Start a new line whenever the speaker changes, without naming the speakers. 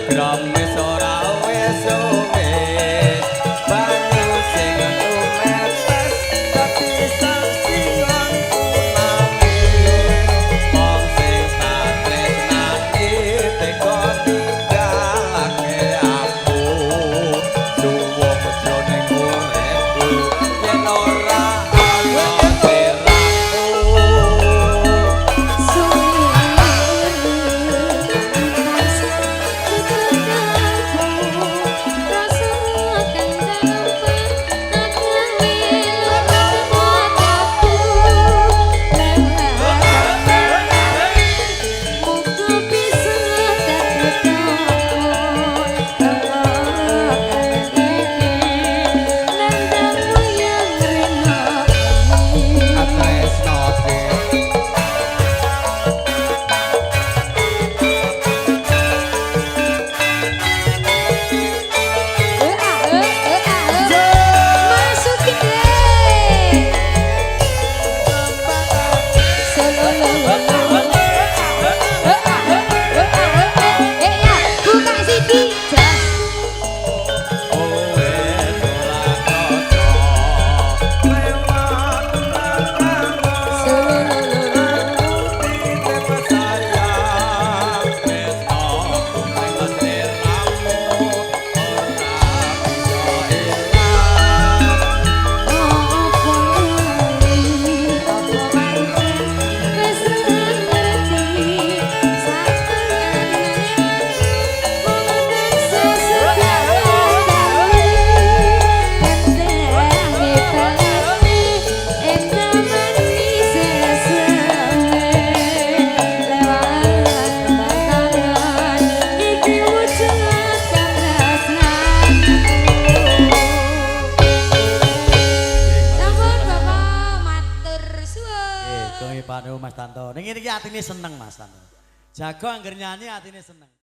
Sigram wis ora wis wis, banyu sing tumetes dadi saksi nganggo nangis. Wong sing tak tresnani tega ninggalake aku, suwung jroning uripku yen ora ana sliramu. Tresno.
Masukin deh. Solo lo lo lo. Eh ya, buka CD. Jas.
Wis ora cocok lewat.
Solo lo lo lo.
Titip sayang tresno ning sliramu ora bisa ilang.
Opo lali, opo pancen wis ngerti sapenane mung tansah setia kali gantene balane endang manis sesuwe lewat kebakaran iki wujud katresnanku. Sampun, Bapak, matur suwun.
Nggih, Pak Mas Tanto. Ning ngene iki atine seneng, Mas Tanto. Jago angger nyanyi atine seneng.